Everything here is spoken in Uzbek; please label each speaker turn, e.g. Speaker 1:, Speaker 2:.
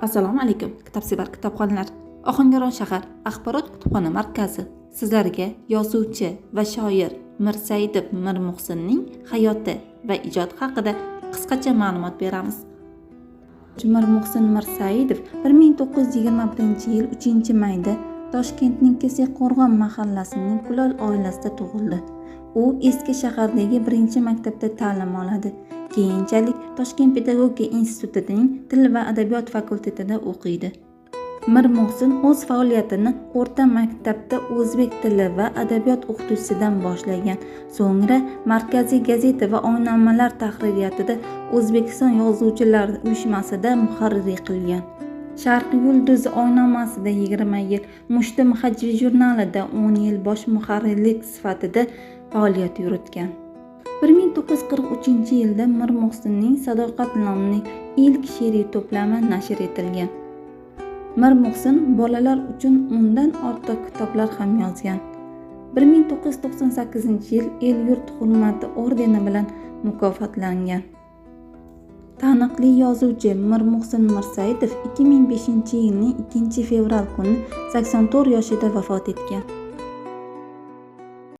Speaker 1: Assalomu alaykum, kitobsevar kitobxonlar. Ohangaron shahar axborot kutubxona markazi sizlarga yozuvchi va shoir Mirsaidov Mirmuhsinning hayoti va ijodi haqida qisqacha ma'lumot beramiz. Mirmuhsin Mirsaidov 1921-yil 3-mayda Toshkentning Kesak-Qo'rg'on mahallasining kulol oilasida tug'ildi. U eski shahardagi birinchi maktabda ta'lim oladi. Keyinchalik Toshkent pedagogika institutining til va adabiyot fakultetida o'qiydi. Mirmuhsin o'z faoliyatini o'rta maktabda o'zbek tili va adabiyot o'qituvchisidan boshlagan. So'ngra Markaziy gazeta va oynomalar tahririyatida, O'zbekiston yozuvchilar uyushmasida muharrirlik qilgan. Sharq yulduzi oynomasida 20 yil, Mushti hajviy jurnalida 10 yil bosh muharrirlik sifatida faoliyat yuritgan. 1943-yilda Mirmuhsinning Sadoqat nomli ilk she'riy to'plami nashr etilgan. Mirmuhsin bolalar uchun 10dan ortiq kitoblar ham yozgan. 1998-yil El-yurt hurmati ordeni bilan mukofotlangan. Taniqli yozuvchi Mirmuhsin Mirsaidov 2005-yilning 2-fevral kuni 84 yoshida vafot etgan.